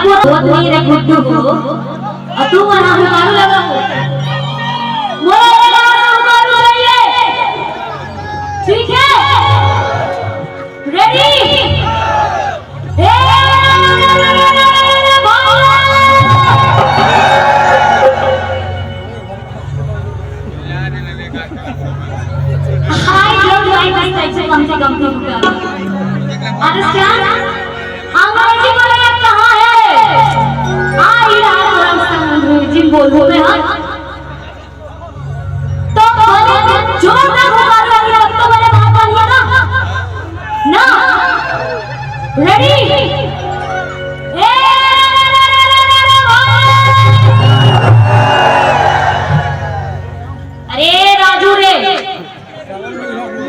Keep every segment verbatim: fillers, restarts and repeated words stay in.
वो बहुत नहीं रे गुड्डू हो। और तू वहाँ हुकारू लगा हो। मोला ये गाना हुकारू चाहिए। ठीक है? Ready? ए, हाय, जो भाई, बस ऐसे कम से कम तो कर। Understand? अंग्रेजी वाला ये कहाँ है? आ ही रहा थोड़ा सा अंग्रेजी बोल बोल में, हाँ? तो बोले, जोरदार होकर बोलिए, अब तो बोले, बात मानिए ना। ना। Ready? ए, अरे राजू रे,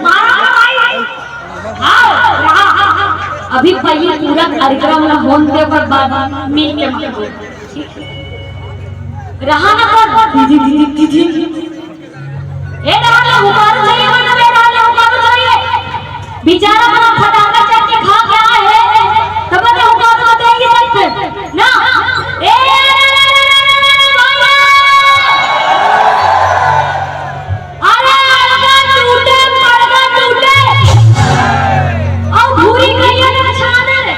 मारा भाई। हाँ, हाँ, हाँ, हाँ। अभी पहले पूरा कार्यक्रम ला होन दे, ओकर बाद मिल के मारो। रहा ना पर दीदी, दीदी, दीदी। ए रहा ना, हुकारू चाहिए, मतलब ए रहा ना, हुकारू चाहिए। बेचारा बड़ा फटाका चढ़ के खा के आए हैं, तब तो हुकारू बताएंगे सबसे। ना, ए, अरे, अड़बा टूटे, पड़बा टूटे। अउ भूरी कहियो ना छाने रे।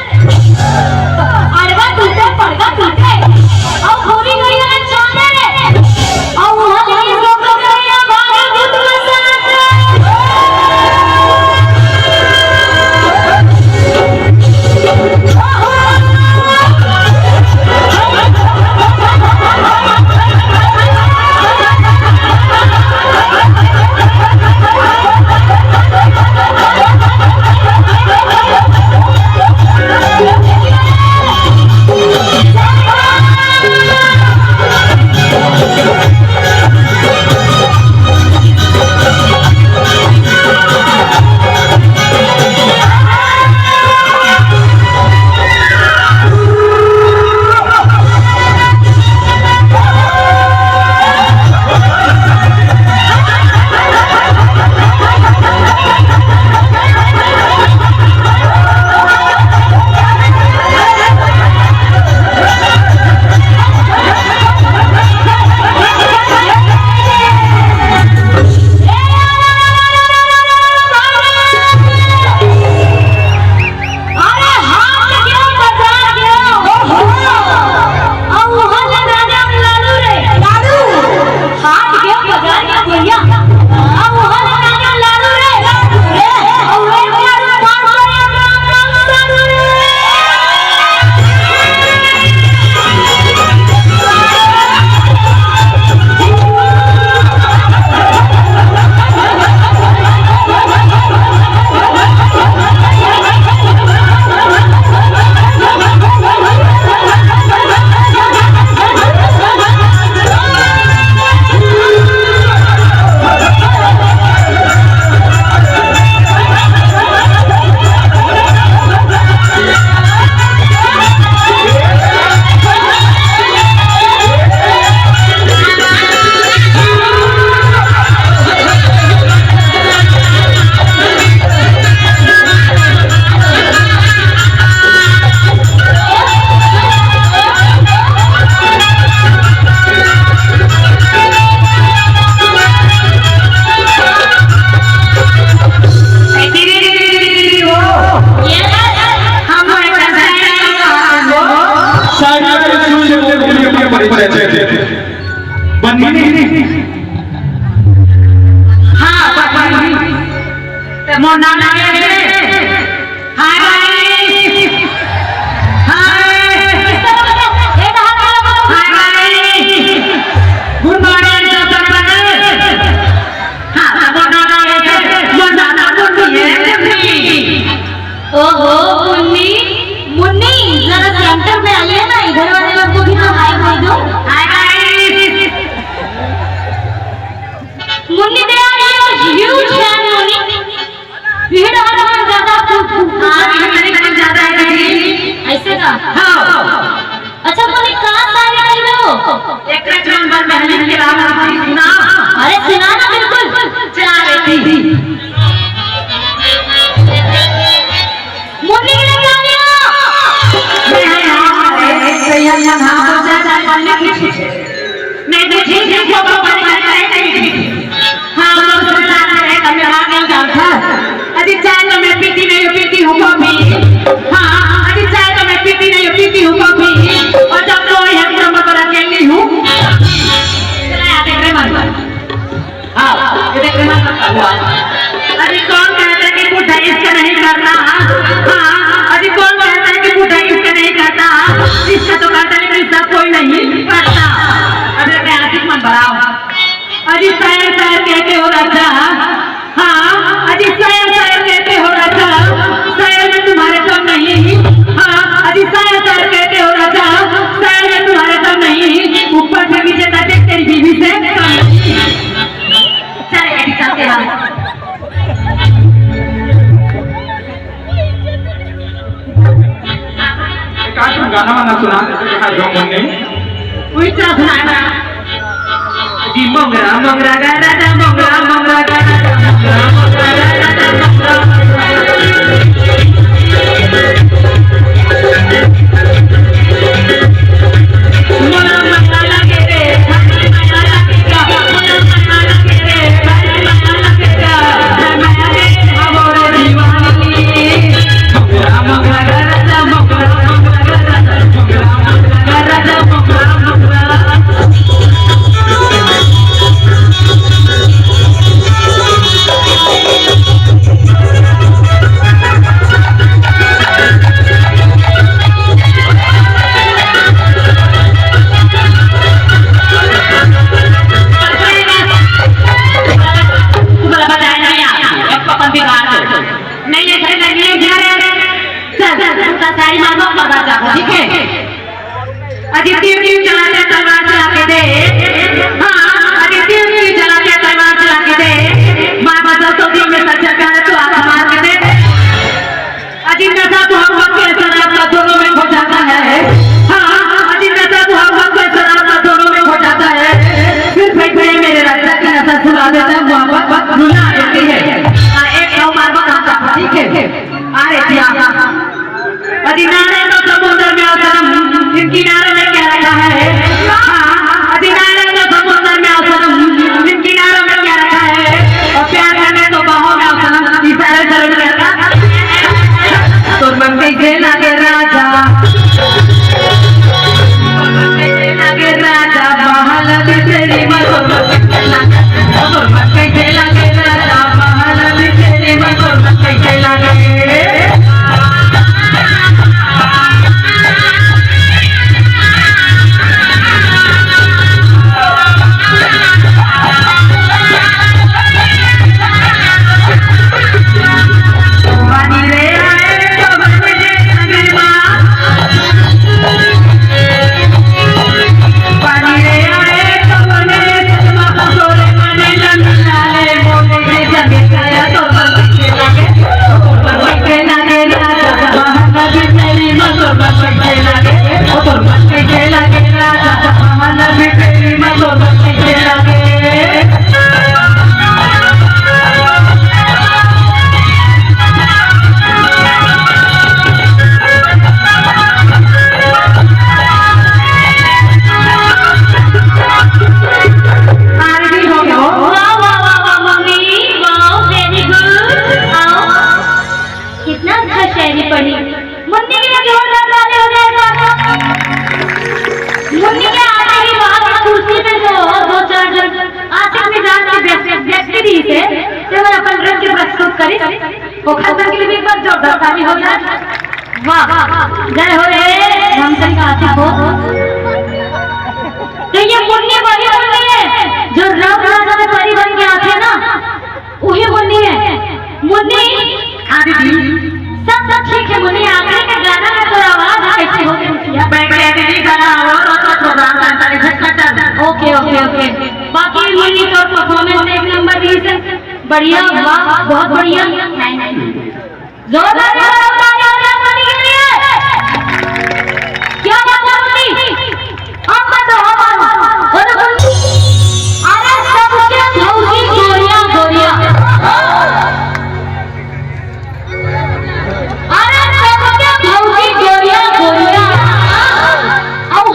अड़बा टूटे, पड़बा टूटे। अउ भूरी कहियो ना छाने रे। अउ वहाँ लगे लोग कहियो बाबा भूत मसाने। अरे हाथ क्यों बजा गया? ओहो! अउ उहाँ ले राजा लालू रे। लालू। हाथ क्यों बजा गया भैया? अउ उहाँ ले राजा लालू रे। अउ एक बार पाँच सौ एक राम राम लालू रे। बनी नहीं। हाँ, बनी। तो मोर नाम है। हाय भाई। हाय। हाय भाई। गुड मॉर्निंग, डॉक्टर पटेल। हाँ, तो मोर नाम है, मोर नाम मुन्नी है, मुन्नी। ओहो, मुन्नी, मुन्नी, जरा सेंटर में आइए ना, इधर वाले लोग को भी तो हाय बोल दो। हाय भाई। Munni, they are your huge fan, Munni. भीड़ हमारे बहुत ज्यादा। हाँ, भीड़ हमारे बहुत ज्यादा है दीदी। ऐसे का? हाँ। अच्छा, बोले का शायरी कही वो? एक रचना बन बहनी के राम राम सुना। अरे सुना ना, बिल्कुल। चला रही थी। मुन्नी के लिए क्या लिया? हाँ, हाँ, तो चाय, चाय, चाय, चाय, चाय। नहीं तो ठीक है, वो तो बड़ी, बड़ी, बड़ी, बड़ी। हाँ, वो तो साथ में रहकर मैं आ गई, जानता। अजी, चाय तो मैं पीती नहीं हूँ, पीती हूँ कॉफी। हाँ, अजी, चाय तो मैं पीती नहीं हूँ, पीती हूँ कॉफी। और जब तो यहाँ पर मैं अकेली हूँ। चला यार, देख रहे मन। हाँ, ये देख रहे ना, हुआ। अरे कौन कहता है कि बुढ़ा इसका नहीं करता? हाँ, अरे कौन कहता है कि बुढ़ा इसका नहीं करता? इसका तो करता है, लेकिन इसका कोई नहीं करता। अरे मैं आशिक मन बढ़ाओ। अरे सैर सैर कहते हो राजा, हाँ, अरे सैर सैर कहते हो राजा, सैर में तुम्हारे दम नहीं। हाँ, अरे सैर सैर कहते हो राजा, सैर में तुम्हारे दम नहीं। ऊपर से नीचे तक तेरी बीवी से कम नहीं। चल, अभी चलते हैं। एक आध गाना वाना सुना दे, जो मन नहीं। कोई सा सुनाना। जी, मोंगरा, मोंगरा, गा, रा, रा, मोंगरा, मोंगरा, गा, रा, रा, मोंगरा, मोंगरा, गा, रा, रा, मोंगरा, मोंगरा। नहीं, ऐसे नहीं, नहीं, नहीं, नहीं। चल, चल, चल, सारी मानो, पर बात जाओ, ठीक है? अजी तीर तीर चलाते तलवार चला के दे। हाँ, अजी तीर तीर चलाते तलवार चला के दे। माँ बदल तो दिल में सच्चा प्यार तो आंख मार के दे। अजी नशा तो हम वक्त के शराब का दोनों में खो जाता है। हाँ, अजी नशा तो हम वक्त के शराब का दोनों में खो जाता है। फिर फेंक रहे मेरे राजा की नशा सुला देता है, मोहब्बत रुला देती है। हाँ, एक नौ मार बता, ठीक है? अरे क्या? अजी नारायण तो समुद्र में आश्रम, किनारे में क्या रखा है? हाँ, अजी नारायण तो समुद्र में आश्रम, किनारे में क्या रखा है? और प्यार करने तो बाहों में आश्रम, इशारे से लग रहा। तोर मन कैसे लागे राजा? तोर मन कैसे लागे राजा? महल बिजली में तोर मन कैसे लागे? तोर मन कैसे लागे राजा? महल बिजली में तोर मन कैसे लागे? वाह, वाह, वाह, वाह, मम्मी, वाह, very good। आओ, कितना अच्छा शायरी पढ़ी। मुन्नी के लिए जोरदार ताली हो जाए तो। मुन्नी के आते ही वहाँ की कुर्सी में जो दो चार जन आशिक मिजाज के व्यक्ति, व्यक्ति भी थे, तो वो अपन नृत्य प्रस्तुत करी। वो खत्म के लिए भी एक बार जोरदार ताली हो जाए। वाह, जय हो रे धमतरी का आशिक हो। तो ये मुन्नी वही मुन्नी है जो रघुनाथ में परी बन के आते हैं ना, वही मुन्नी है। मुन्नी। हाँ दीदी। सब तो ठीक है मुन्नी, आखिरी का गाना में तो आवाज कैसे हो गई थी? मैं क्या दीदी गाना और और तो प्रोग्राम करता है, फिर खत्म। ओके, ओके, ओके। बाकी मुन्नी तो परफॉर्मेंस एक नंबर दी से। बढ़िया, वाह, बहुत बढ़िया। Thank you. जोरदार तालियां हो जाए मुन्नी के लिए। क्या बात है मुन्नी? हम तो, हम, हम, बोलो, बोलो। अरे सबके भौजी गोरिया, गोरिया। अरे सबके भौजी गोरिया, गोरिया। अब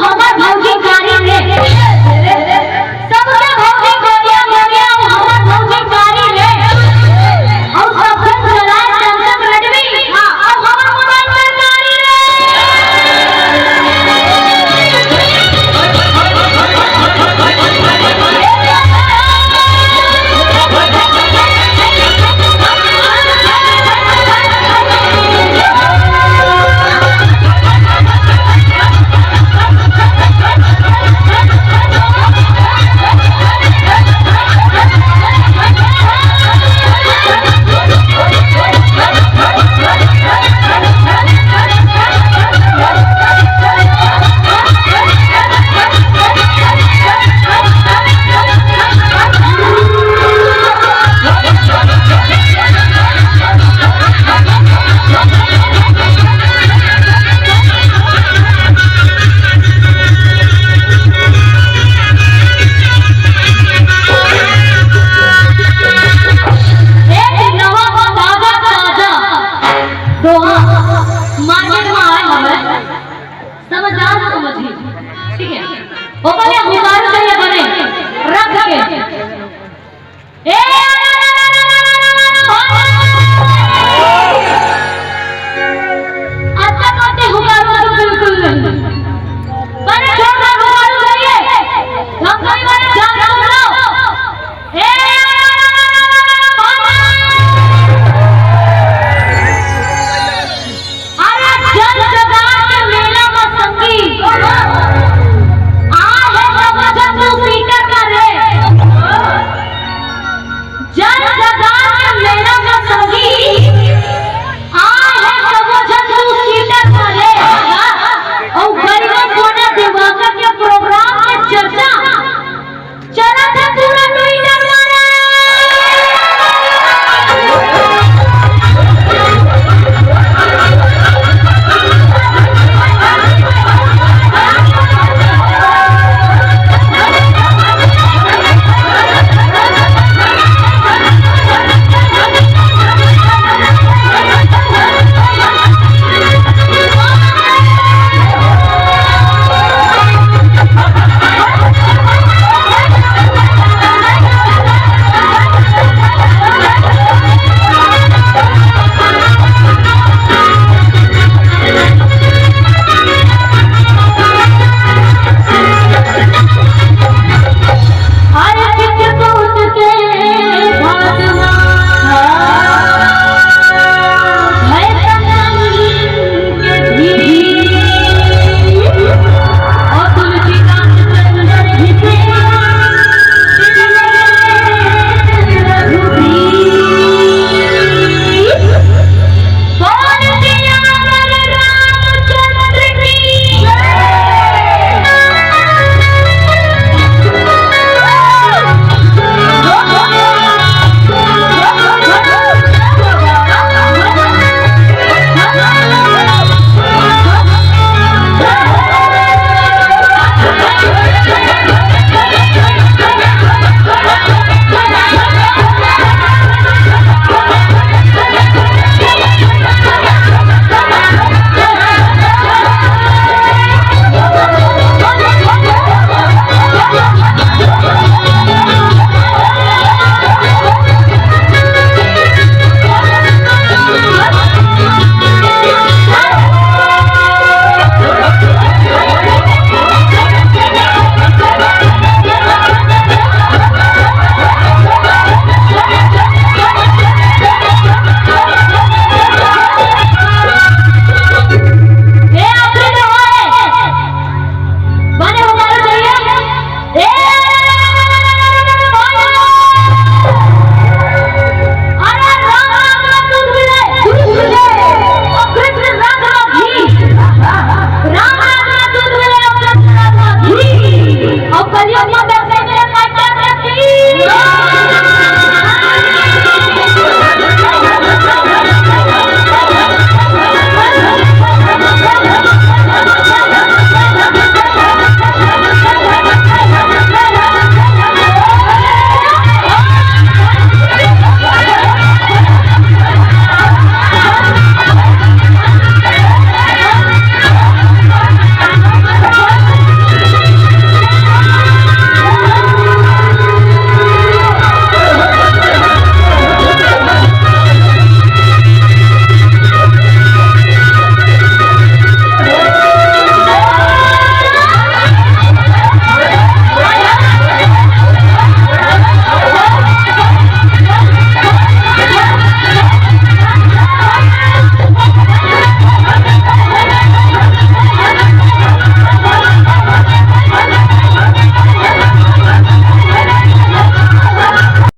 ओकर ले